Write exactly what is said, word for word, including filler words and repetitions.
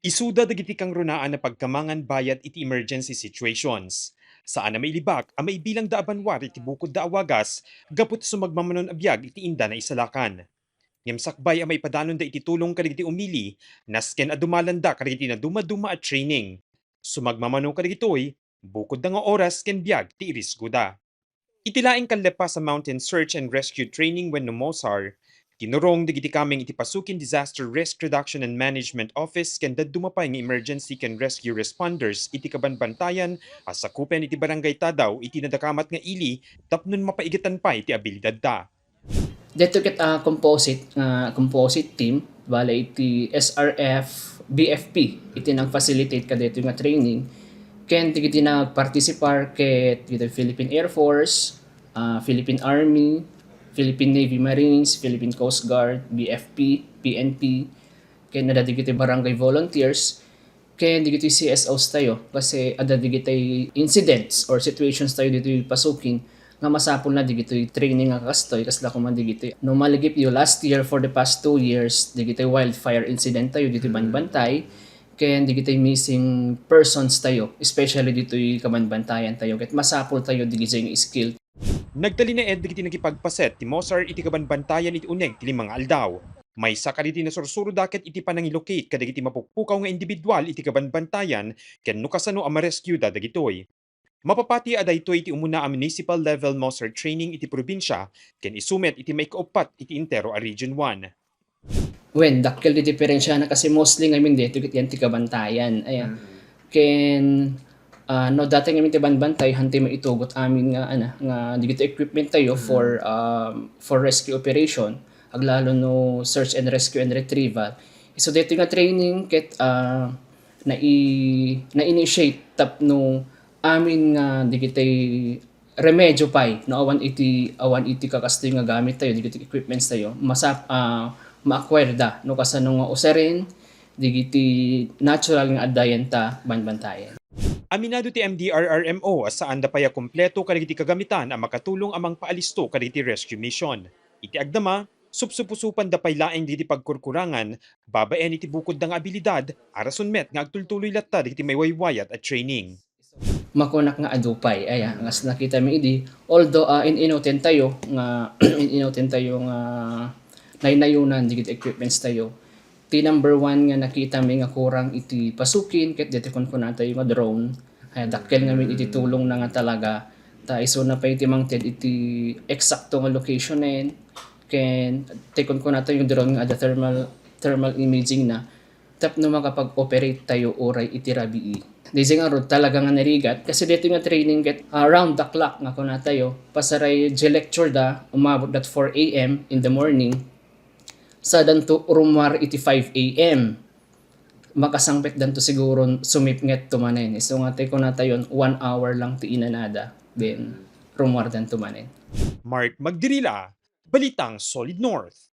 Isuda dagiti kangrunaan a pagkamangan bayat iti emergency situations. Saan a mailibak a maibilangda a banua iti bukodda a wagas gapu ta sumagmamanon a biag iti inda naisalakan. Ngem sakbay a maipadanonda iti tulong kadagiti umili, nasken a dumalanda kadagiti nadumaduma a training. Sumagmamano kadagitoy, bukodda nga oras ken biag ti irisgoda. Iti laeng kallepasa Mountain Search and Rescue Training wenno mosar, kinurong dagiti kameng iti Pasukin Disaster Risk Reduction and Management Office ken dadduma pay nga emergency ken rescue responders iti kabanbantayan a sakupen iti Barangay Tadaw iti nadakamat nga ili tapno mapaigatan pay ti abilidadda. Daytoy ket, ah, composite nga, composite team, bale iti S R F B F P iti nag-facilitate kadaytoy nga training, ken dagiti nagpartisipar ket dagiti Philippine Air Force, ah, Philippine Army, Philippine Navy Marines, Philippine Coast Guard, B F P, P N P, ken adda dagiti barangay volunteers, ken dagiti C S Os tayo, kasi adda dagiti incidents or situations tayo ditoy Pasukin nga masapulna dagiti training nga kastoy, kasla koma dagiti no malagipyo last year, for the past two years, dagiti wildfire incident tayo ditoy Banbantay, ken dagiti missing persons tayo, especially ditoy kabanbantayan tayo, ket masapul tayo dagiti nga skill. Nagtalinaed dagiti nakipagpaset ti mosar iti kabanbantayan iti uneg ti lima nga aldaw. Maysa kadagiti nasursuroda ket iti panangilocate kadagiti mapukpukaw nga individual iti kabanbantayan ken no kasano a ma-rescueda dagitoy. Mapapati a daytoy ti umuna a municipal level mosar training iti probinsia ken isu met iti maikauppat iti entero a Region one. Wen, dakkel ti diperensiana kasi mostly ngamin daytoy ket yan ti kabantayan. Aya. Mm. Ken, ah, no, dati ngamin ti banbantay, han ti maitugot amin nga, ana, nga dagiti equipment tayo Mm. for, um, for rescue operation, aglalo no search and rescue and retrieval. So, daytoy nga training ket, ah, nai-, na-initiate tapno amin nga dagiti remedio pay no awan iti, awan iti kakastoy nga gamit tayo, dagiti equipments tayo, masap-, ah, ma-acquire da no kasano nga usaren dagiti natural nga addayan ta banbantayan. Aminado ti M D R R M O a saanda pay a kompleto kadagiti kagamitan a makatulong a mangpaalisto kadagiti rescue mission. Iti agdama, supsupusupanda pay laeng dagiti pagkurkurangan babaen iti bukodda nga abilidad a rason met nga agtultuloy latta dagiti maiwaywayat a training. Makunak nga adu pay, aya, nga nakita mi idi, although, ah, in-inoten tayo nga, in-inoten tayo nga naynayunan dagiti equipments tayo. Ti number one nga nakita mi nga kurang iti Pasukin, ket daytoy kunkuna tayo nga drone. Ay, dakkel ngamin iti tulong na nga talaga. Ta isu na pay iti mangted iti eksakto nga location-en. Ken, ti kunkuna tayo nga drone nga adda thermal, thermal imaging na. Tapno makapag-operate tayo uray iti rabii. Daydi ngarud talaga nga narigat, kasi daytoy nga training ket around the clock nga kuna tayo, pasaray di lecture da, umabot dat four A M in the morning, sadanto rummuar iti five A M. Makasangpetdanto siguro sumipnget to manen. Isu nga ti kuna tayon, one hour lang ti inanada. Then, rummuardanto manen. Mark Magdirila, Balitang Solid North.